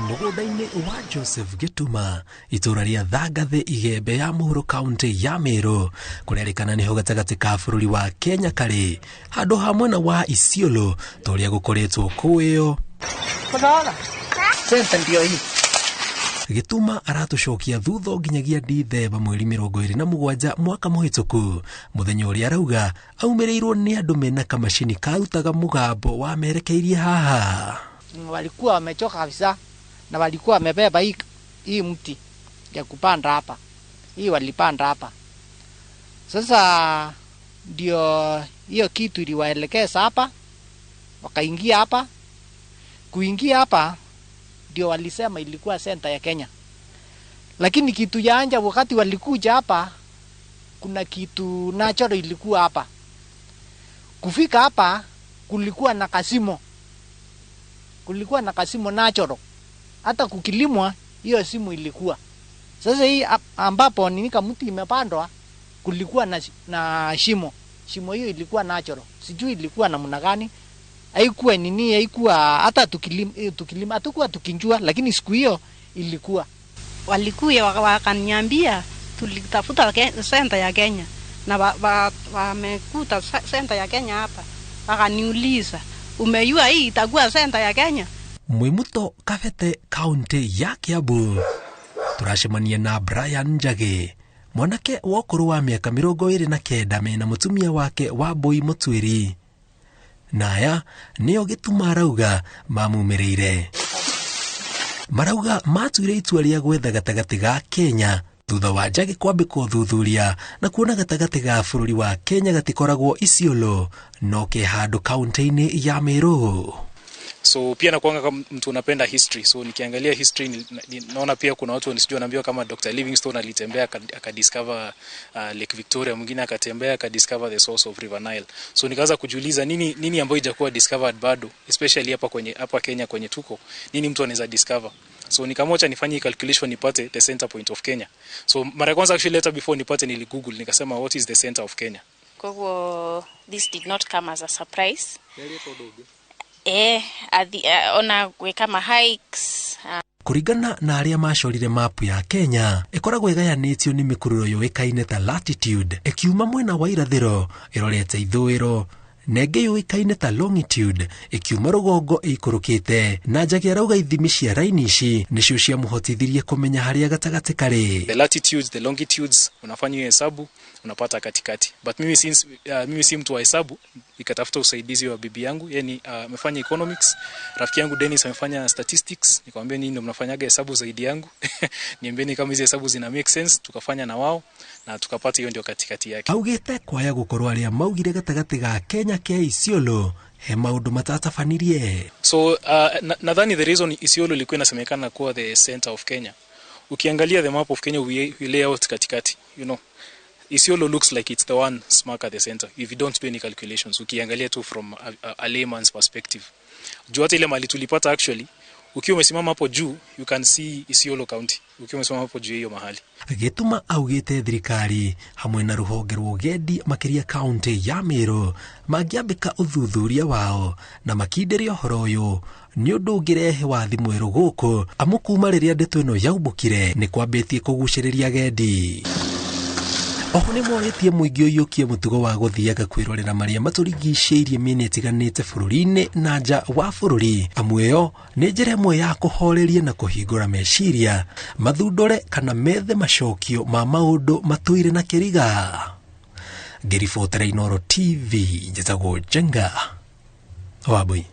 Mũgũnda-inĩ wa Joseph Gĩtuma, itũũra rĩa Thangathĩ, Igembe ya Mũhuro, kaunti ya Meru, kũrerĩkana nĩho gatagatĩ ka bũrũri wa Kenya karĩ handũ ha mwena wa Isiolo ta ũrĩa gũkoretwo kũĩyo. Senta ndio hii. Gĩtuma aratũcokia thutha nginyagia Dithemba mweri 27 mwaka mũhĩtũku, mũthenya ũrĩa arauga aumĩrĩirwo nĩ andũ mena kamacini karutaga mũgambo wamerekeirie haha. Walikuwa wamechoka kabisa na walikuwa wamebeba hii mti ya kupanda hapa. Hii walipanda hapa. Sasa ndio hiyo kitu iliwaelekeza hapa, wakaingia hapa. Kuingia hapa ndio walisema ilikuwa center ya Kenya. Lakini kitu ya anja wakati walikuja hapa, kuna kitu natural ilikuwa hapa. Kufika hapa kulikuwa na kasimo. Kulikuwa na kasimo natural. Hata kukilimwa hiyo simu ilikuwa. Sasa hii ambapo ninika mti imepandwa kulikuwa na shimo. Shimo hiyo ilikuwa natural. Sijui ilikuwa namna gani. Haikuwa nini, haikuwa hata tukilima hatukuwa tukinjua, lakini siku hiyo ilikuwa. Walikuja wakaniambia tulitafuta center ya Kenya na wamekuta center ya Kenya hapa. Wakaniuliza, umejua hii itakuwa center ya Kenya? Mwimuto Kabete, kaunti ya Kiambu, turacemania na Brian Njagi, mwanake wa ũkũrũ wa mĩaka 29 mena mũtumia wake wa Mbui Mũtuĩri. Naya nĩo gĩtuma arauga mamumĩrĩire. Marauga matuire itua rĩa gwetha gatagatĩ ga Kenya thutha wa Njagi kwambĩka ũthuthuria na kuona gatagatĩ ga bũrũri wa Kenya gatikoragwo Isiolo no ke handũ kaunti-inĩ ya Meru. So pia nakuanga kama mtu unapenda history, so nikiangalia history naona pia kuna watu sijui wanaambiwa kama Dr. Livingstone alitembea akadiscover Lake Victoria, mwingine akatembea akadiscover the source of River Nile. So nikaanza kujiuliza nini ambayo haijakuwa discovered bado, especially hapa Kenya kwenye tuko, nini mtu anaweza discover. So nikamocha nifanye calculation nipate the center point of Kenya. So mara kwanza actually later before nipate nili Google nikasema what is the center of Kenya. Kwa this did not come as a surprise. Ona gwĩka ma hikes. Kũringana na arĩa macorire mapu ya Kenya, ĩkoragwo ĩgayanĩtio nĩ mĩkururo yũĩkaine ta latitude ĩkiuma mwena wa irathĩro ĩrorete ithũĩro, na ĩngĩ yũĩkaine ta longitude ĩkiuma rũgongo ĩikũrũkĩte. Na Njagi arauga ithimi cia raini ici nĩcio ciamũhotithirie kũmenya harĩa gatagatĩ karĩ. The latitudes, the longitudes, unafanya hiyo hesabu unapata katikati. But mimi since mimi si mtu wa hesabu, nikatafuta usaidizi wa bibi yangu, yani amefanya economics, rafiki yangu Dennis amefanya statistics, nikamwambia nini ndio mnafanyaga hesabu zaidi yangu niambieni kama hizi hesabu zina make sense, tukafanya na wao na tukapata hiyo ndio katikati yake. Augite kwaya gukorwo aria maugire gatagati ga Kenya ke Isiolo he maundu matatabanirie. So nadhani the reason Isiolo ilikuwa inasemekana kuwa the center of Kenya, ukiangalia the map of Kenya we lay out katikati, you know Isiolo looks like it's the one smack at the center if you don't do any calculations, ukiangalia tu from a layman's perspective. Juu hata ile mali tulipata actually, ukiwa umesimama hapo juu you can see Isiolo County, ukiwa umesimama hapo juu hiyo mahali. Gĩtuma augĩte thirikari hamwe na rũhonge rwa ũgendi makĩria kaunti ya Meru mangĩambĩka ũthuthuria wao na makindĩrie ũhoro ũyũ nĩ ũndũ ũngĩrehe wathi mwerũ gũkũ, amu kuma rĩrĩa ndeto ĩno yaumbũkire nĩ kwambĩtie kũgucĩrĩria agendi. Oho nĩ morĩtie mũingĩ ũiyũkie mũtugo wa gũthiaga kwĩrorera marĩa matũrigicĩirie mĩena ĩtiganĩte bũrũri-inĩ na nja wa bũrũri, amu ĩyo nĩ njĩra ĩmwe ya kũhoreria na kũhingũra meciria, mathundũre kana methe macokio ma maũndũ matũire na kĩriga. Ngĩribotera Inooro TV, njĩtagwo Njenga Wambui.